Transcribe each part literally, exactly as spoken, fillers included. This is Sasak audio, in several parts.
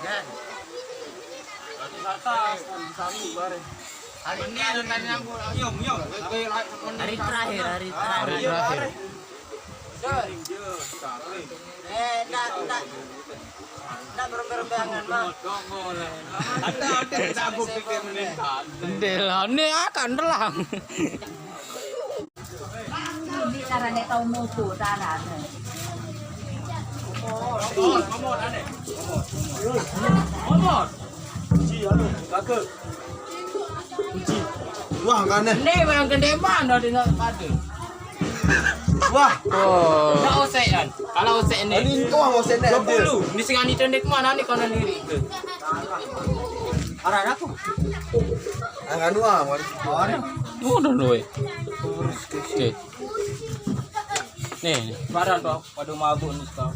Hari terakhir, hari terakhir. Eh, ndak, ndak. Ndak berembe-rembe angan, Mang. Ndak, ndak, ndak, aku pikir meningkat. Ndel, ini akan telang. Ini cara nek tau mutu, cara. Wah, kane. Ini yang gede mana dengan pada? Wah. Oh. Ndak osek kan? Kalau osek ni. Ini kau osek ni. Dua puluh. Ni sing ani tendek mana ni kau nandiri ke? Arah aku. Anganu ah, mari. Oh, dah dua. Okey. Ni, barang tu. Waduh, mabuk ni sekarang.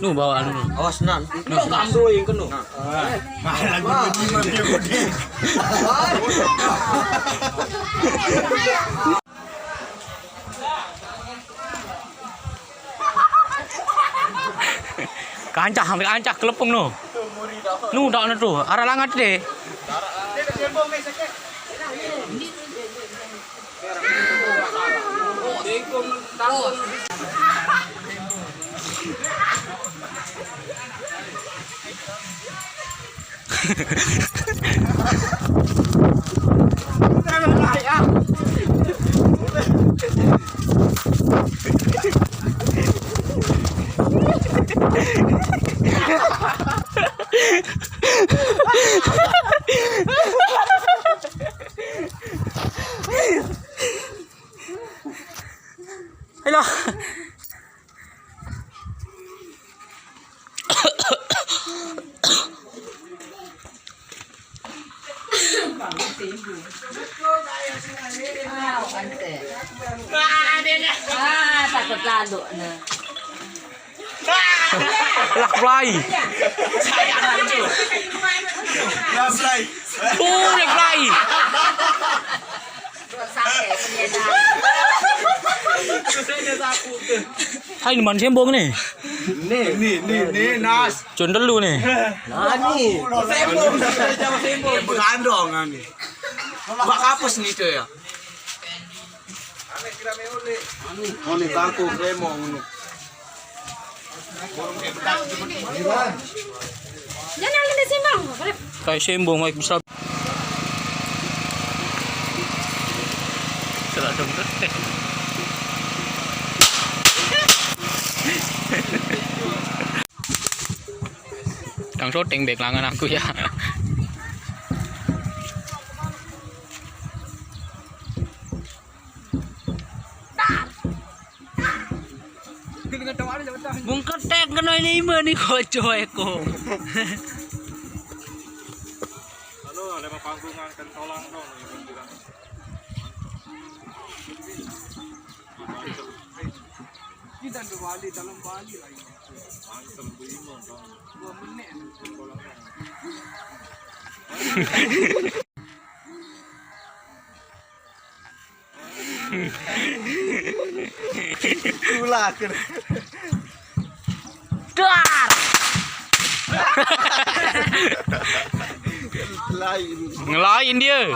Nu bawa anu. Awas nan. Nu kasur yang kena. Kancah, ambil kancah kelepung nu. Nu tak na tu. Arah langat deh. Hello. Ah, takut lalu nah. Lah fly. Lah fly. Oh, lah fly. Hai, ni mana sembong ni? Ni, ni, ni, ni, Nas. Cun telu ni. Nah, ni. Sembong. Sembong. Begandong ni. Bak kapus ni tu ya. Ni bangku remong ni. Jangan ada sembong. Kayak sembong, baik besar. Sudah dong detik. Tang syuting bek langan aku ya. Bung ketek kena ini ima ni kocok eko. Halo, ada panggungan kentolang dong. Kita dua balik dalam balik lagi. Mantap, beli mau dong. Dua menit. Kulak. Dar. Lain. Ngelain dia.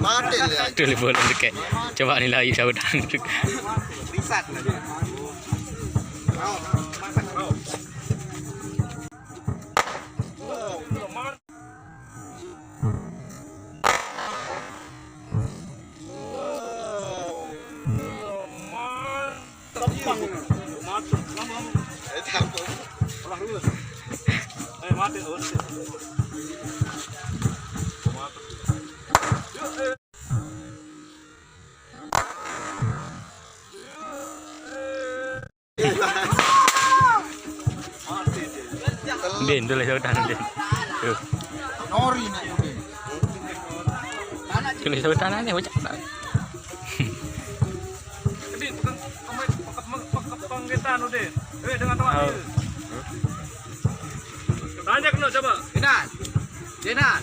Mati lah. Telefon dekat. Coba ni lagi saudara. Risat lah dia. Din, tulis sautan, Din. Tuh. Nori nak Din. Tulis sautan aja, bocah. Din, penggetan, Din. Eh, dengan teman. Oh. Tanya kena coba. Dinan. Dinan.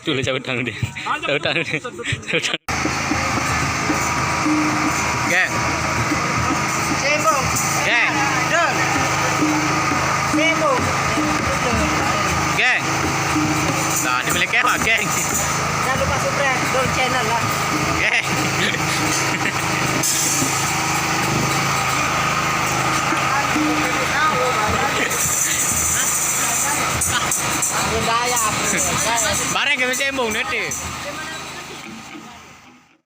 Dulu cabut tangan dia. Cabut tangan dia. Cabut tangan. Geng. Sibuk. Geng. Dul. Sibuk. Geng. Nah, dimiliki apa, geng? Jangan lupa subscribe Dul Channel lah. Geng. Bareng ke sembung nanti.